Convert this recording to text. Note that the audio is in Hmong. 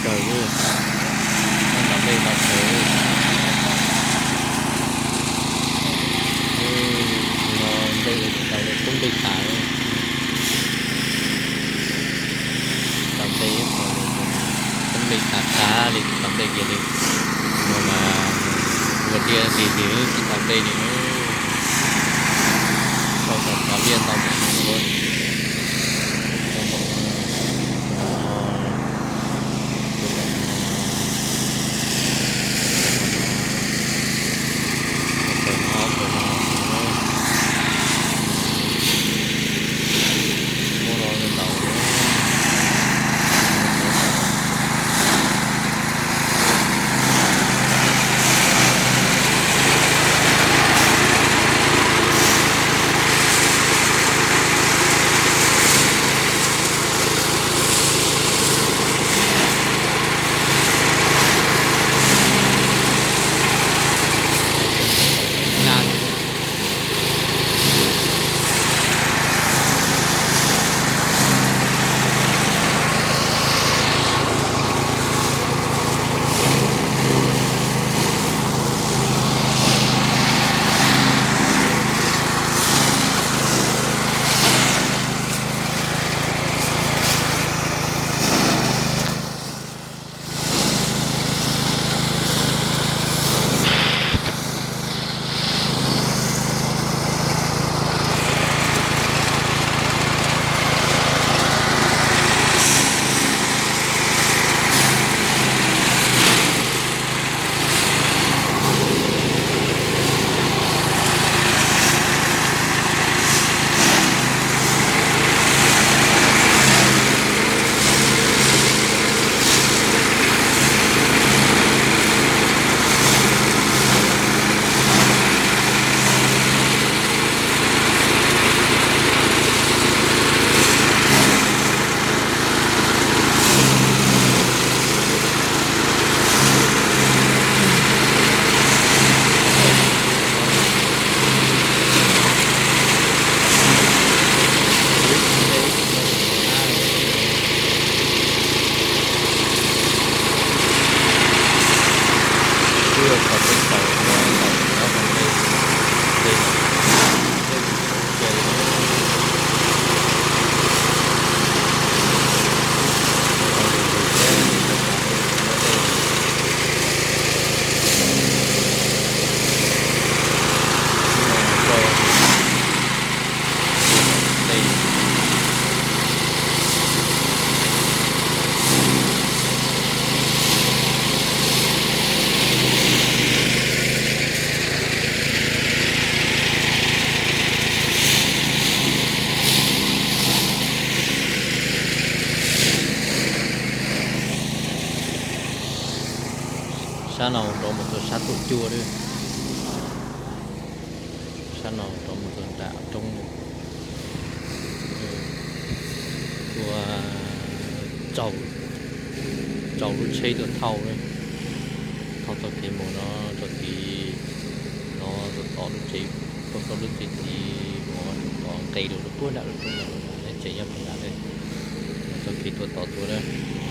Kawg, nyob tom ntej tau kawg. No ntej tau poob nplej tas. Tom ntej poob nplej tas qab li, tom ntej kiag li. No mas ua tiag tiag tiag, tsis tom ntej li. Sau tom qhov liaj ntau mus no. Sab no rov mus rau sab tuaj cuaj lawm. Sab no rov mus rau nram roob lawm. Ua rau lub tsheb tuaj thauj, thauj txoj kev mus no rau tid, no tod lub tsev, tuaj txog lub tsev tid, mus tod nqes rau puag nram lub roob no, tsev nyob puag nram lawm. Txoj kev tuaj tod tuaj lawm.